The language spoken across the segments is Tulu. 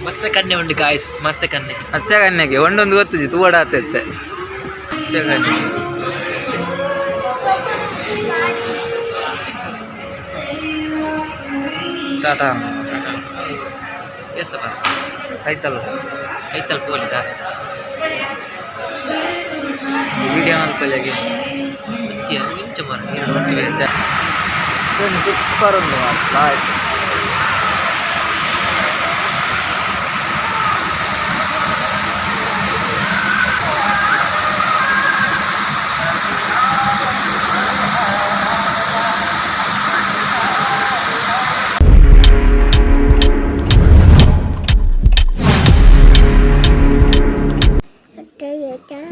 ಮಸ್ತ ಕಣ್ಣೆ ಉಂಡು ಗಾಯ್ಸ್, ಮಸ್ತ ಕಣ್ಣೆ. ಮಚ್ಚ ಕನ್ಯಗೆ ಒಂದೊಂದು ಗೊತ್ತುಜಿ ತೂವಡಾತತ್ತೆ. ಮಚ್ಚ ಕನ್ಯಗೆ ಟಾಟಾ. ಎಸ್ ಬರ. ಕೈತಲ್. ಕೈತಲ್ ಪೋಲಿ ದಾದ. ವಿಡಿಯೋ ಮಲ್ಪಲೆಗೆ. ಇಂಚ ಮರ ನೀರು ಒಟ್ಟಿಗೆ. ಸೂಪರ್ ಉಂಡು ಮಾತ್ರ.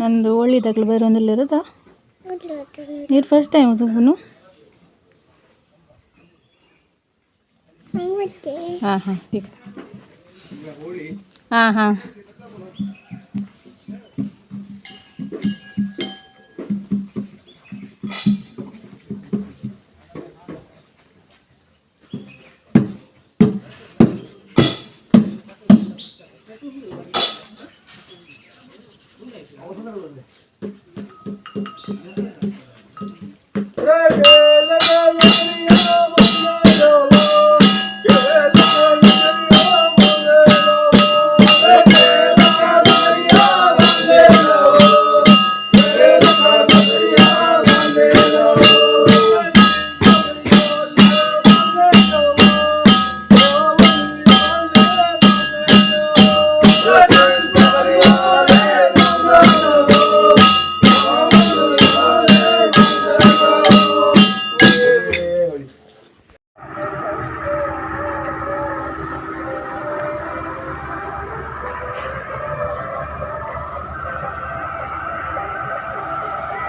ನಂದು ಒಳ್ಳಿದಾಗಲು ಬರೋದಿಲ್ಲಿರೋದಾ ಇದು ಫಸ್ಟ್ ಟೈಮ್ ಸುಬ್ಬನು. ಹಾಂ ಹಾಂ, ಈಗ ಹಾಂ ಹಾಂ.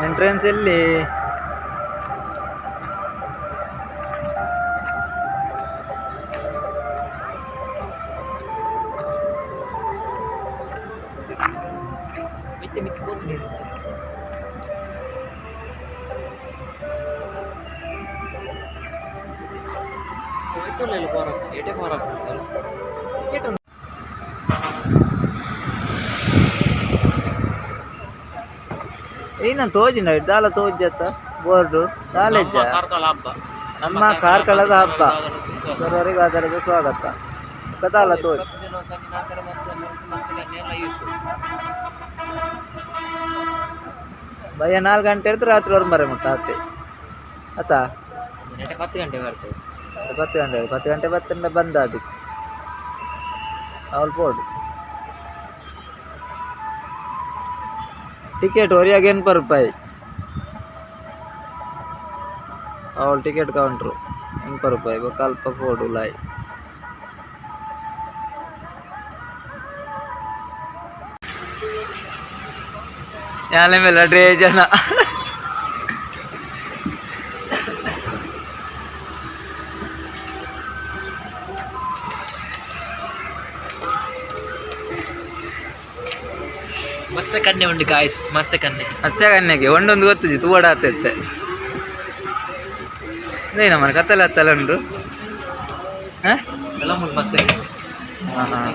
ಎಂಟ್ರೆನ್ಸ್ ಎಲ್ಲಿ? ಮಿತ್ತೆ ಮಿತ್ತೆ ಪೋತು ನೀರು. ಎಟೆ ಪೋರ. ಏನ ತೋಜಿನ ದಾಲ ತೋಜತ್ತ ಬೋರ್ಡು ದಾಲೆಜ್ಜ. ಕಾರ್ಕಳ ಹಬ್ಬ. ನಮ್ಮ ಕಾರ್ಕಳದ ಹಬ್ಬ ಸರ್ವರಿಗೂ ಆದರದ ಸ್ವಾಗತ. ಕದಾಲ ತೋಜ್. ಬಯ್ಯ 4 ಗಂಟೆ ಹಿಡ್ದು ರಾತ್ರಿ ಒಂಬರೆ ಮುಟ್ಟ ಆತೆ ಆತಾ. 10 ಗಂಟೆ ಬರ್ತದೆ. 10 ಗಂಟೆ, 10 ಗಂಟೆ ಬತ್ತಂಡ ಬಂದ ಅದಕ್ಕೆ ಅವಳು ಪೋಡು. ಟಿಕೆಟ್ ಒರಿಯಾಗ 80 ರೂಪಾಯಿ. ಅವಳು ಟಿಕೆಟ್ ಕೌಂಟ್ರು 80 ರೂಪಾಯಿ ಬೊಕ್ಕ ಅಲ್ಪ ಪೋಡು ಲಾಯ್. ಯಾಲೆ ಮೇಲೆ ಅಡ್ರೆ ಜನ. ಮಸ್ತ ಕಣ್ಣೆ ಉಂಡು ಗಾಯ್ಸ್, ಮಸ್ತ ಕಣ್ಣೆ. ಮಚ್ಚ ಕನ್ಯಗೆ ಒಂದೊಂದು ಗೊತ್ತುಜಿ ತೂವಡಾತತ್ತೆ. ನಮ್ಮ ಕತ್ತಲೆ ಹತ್ತಲ ಉಂಟು ಹಾಂ. ಎಲ್ಲ ಮಸ್ತ. ಹಾಂ ಹಾಂ.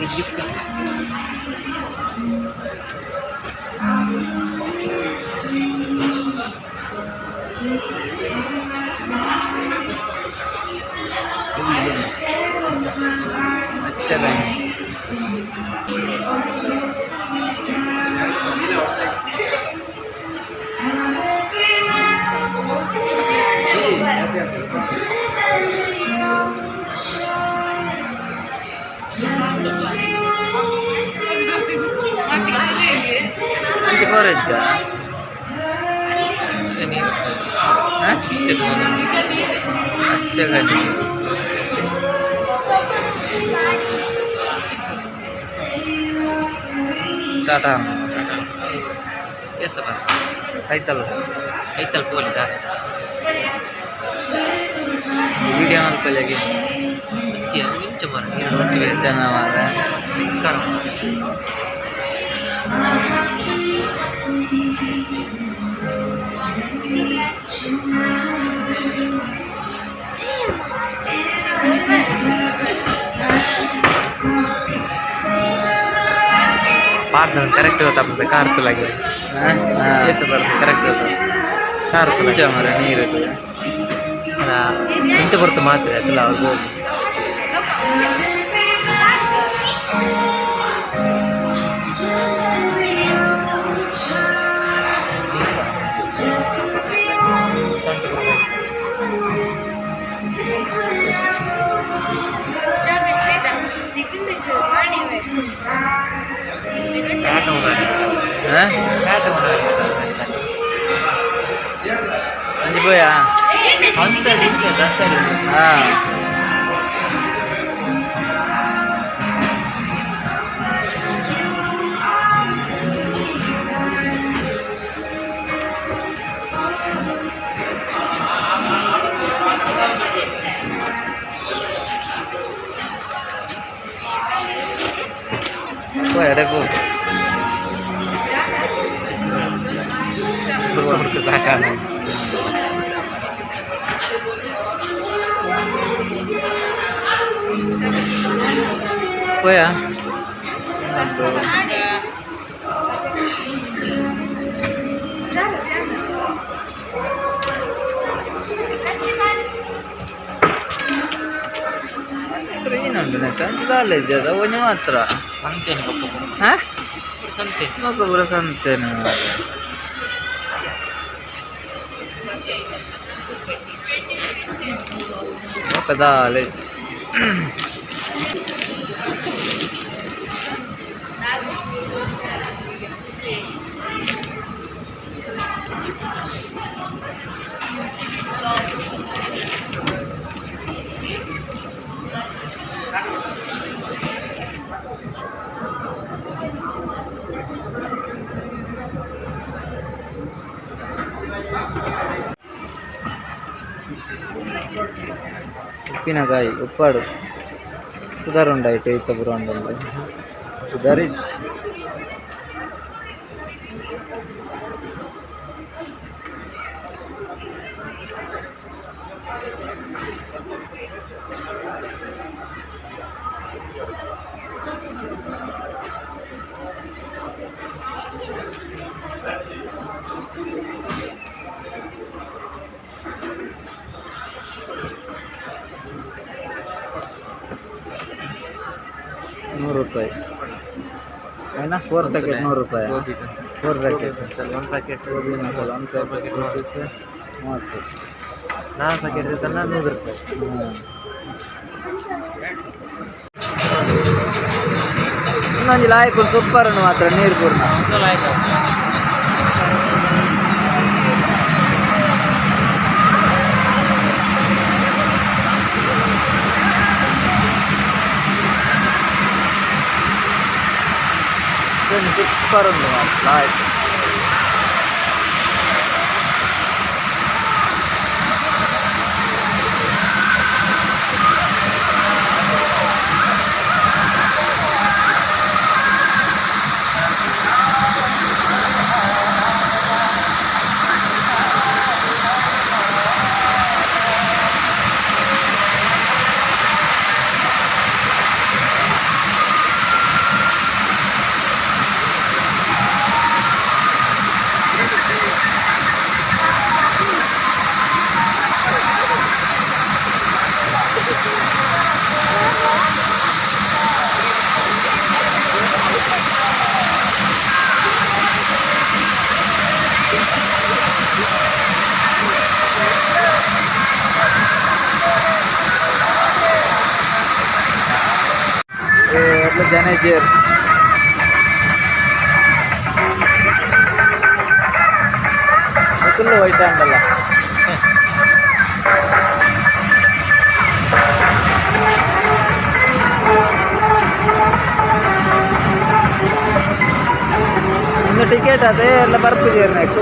ಮಚ್ಚ ಕನ್ಯೆ. ಅಂಚೆ ಪೋರೆಜ್ಜ. ಹಾಂ, ಮಚ್ಚ ಕನ್ಯೆ. ಟಾಟಾ. ಎಸ್ ಬರ. ಕೈತಲ್. ಕೈತಲ್ ಪೋಲಿ ದಾದ. ವಿಡಿಯೋ ಮಲ್ಪಲೆಗೆ. ಇಂಚ ಮರ ನೀರು ಒಟ್ಟಿಗೆ. ಜನ ಮಾರ್ರೆ. ಪಾಡ್ದನ ಕರೆಕ್ಟ್ ಗೊತ್ತಾಗ್ತದೆ ಕಾರ್ ತುಲಾಗಿ. ಏಸು ಬರ್ತದೆ ಕರೆಕ್ಟ್ ಗೊತ್ತಾಗ್ತದೆ ಕಾರ್ ತುಲಾಗಿ. ಮರ ನೀರು. ಇಂಚ ಬರ್ತು ಮಾತ್ರ ಅಲ್ಲ ಅವ್ರಿಗೆ ಹೋಗಿ. ಹಾಂ, ಅಂಜಿ ಪೋಯಾ. ಹಾಂ, ಪೋ ಎಡೆಗೆ ಪೋ. ಸಾಕಾಗ. ಪೋಯಾ ಒಂದು. ಟ್ರೈನ್ ಉಂಟು ನೆಟ್ಟ ಕಾಲೇಜ್ ಅದ ಒಂಜಿ ಮಾತ್ರ. ಸಂತೇನೆ ಬೊಕ್ಕ. ಹಾಂ. ಸಂತೆ. ಬೊಕ್ಕ ಪೂರ ಸಂತೆನೆ. ಬೊಕ್ಕ ದಾಲ. ಉಪ್ಪಿನಕಾಯಿ ಉಪ್ಪಾಡು ಪುದರ್ ಉಂಡಾಯ್ತು ಇತ್ತ ಪೂರ ಉಂಡು ಪುದರಿಚ್. 100 ರೂಪಾಯಿ ಏನಾ? ಫೋರ್ ಪ್ಯಾಕೆಟ್ 100 ರೂಪಾಯಿ. Four packet. ಒಂದು ಪ್ಯಾಕೆಟ್. ಗೋಬಿ ಮಸಾಲ ಒಂದು ಪ್ಯಾಕೆಟ್ ರುಪೀಸ್ 30. ನಾಲ್ಕು ಪ್ಯಾಕೆಟ್ ಇರ್ತಲ್ಲ 100 ರೂಪಾಯಿ. ಹ್ಞೂ, ಇನ್ನೊಂದು ಲಾಯಕ್ ಸೂಪರ್ ಮಾತ್ರ ನೀರು ಪೂರ್ಣ. ಆಯ್ತು. ಸೂಪರ್ ಉಂಟು ಮಾತ್ರ ಲಾಯಕ್. ಎಲ್ಲ ಜನ ಇದ್ದೀರಿ. ಫುಲ್ ವೈಟ್ ಹ್ಯಾಂಡಲ್ಲ. ಇನ್ನು ಟಿಕೆಟ್ ಅದೇ ಎಲ್ಲ ಬರ್ಪಿದ್ದೀರಿ ನೆಕ್ಸ್ಟ್.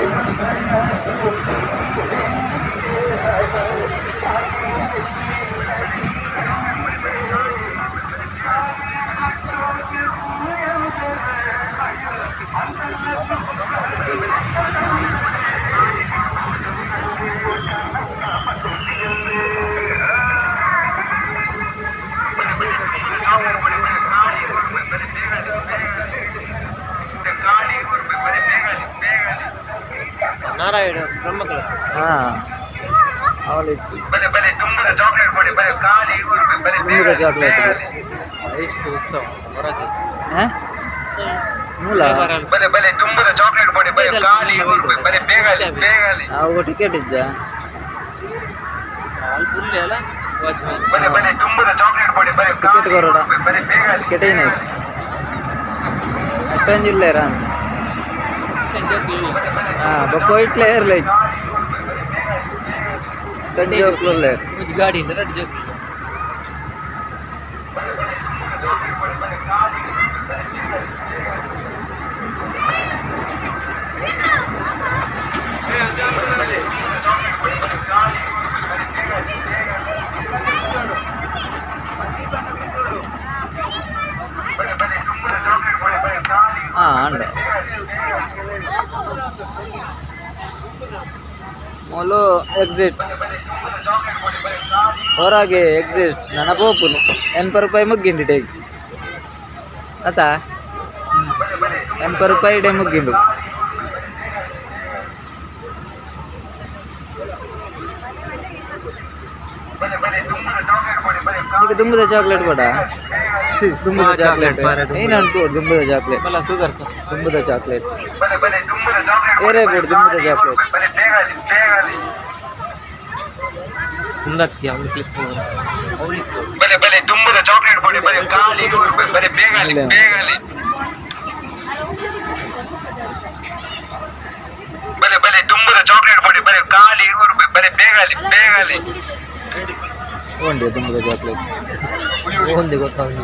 ನಾರಾಯಣ ಬ್ರಹ್ಮಕಲ. ಹಾಂ, ಅವಳು ಇತ್ತು. ತುಂಬುದ ಚಾಕ್ಲೇಟ್. ಎಷ್ಟು ಉತ್ಸವ ಹೊರಗೆ. ಹಾಂ, ಮೂಲ. ಅವು ಟಿಕೆಟ್ ಇದ್ದ. ಅಲ್ಲಿ ಫುಲ್ ಅಲ್ಲ ವಾಚ್ಮ್ಯಾನ್. ಟಿಕೆಟ್ ಕೊರೋಡ, ಟಿಕೆಟ್ ಏನಾಯ್ತು? ಅಷ್ಟೊಂದು ಅಂತ. ಹಾಂ, ಬೊಕ್ಕ ಇಟ್ಲೆ ಇರಲಿ ಜೋಕ್ಲು. ಗಾಡಿ ಎರಡು ಜೋಕ್ಲು. ಹಾಂ, ಅಂಡೆ ಮೂಲು ಎಕ್ಸಿಟ್, ಹೊರಗೆ ಎಕ್ಸಿಟ್. ನನ್ನ ಪೋಪುನು 80 ರೂಪಾಯಿ ಮುಗ್ಗಿಂಡು ಟೇಕ್ ಆತಾ. 80 ರೂಪಾಯಿ ಇಡೆ ಮುಗ್ಗಿಂಡು. ಈಗ ತುಂಬದ ಚಾಕ್ಲೇಟ್ ಬೇಡ, ತುಂಬದ ಚಾಕ್ಲೇಟ್ ಏನಂತ? ದುಂಬದ ಚಾಕ್ಲೇಟ್. ಮಲ್ಲ ತೂದರ್ಕ. ತುಂಬದ ಚಾಕ್ಲೇಟ್ ಏರೇ ಬೋಡು, ತುಂಬದ ಚಾಕ್ಲೇಟ್. ಮುಂದತ್ತಿ ಅವನು ಕ್ಲಿಕ್ ಅವಳಿತ್ತು. ಇಲ್ಲ. ಉಂಡೆ ತುಂಬದ ಚಾಕ್ಲೇಟ್. ಒಂದೇ ಗೊತ್ತಾಗಲಿ.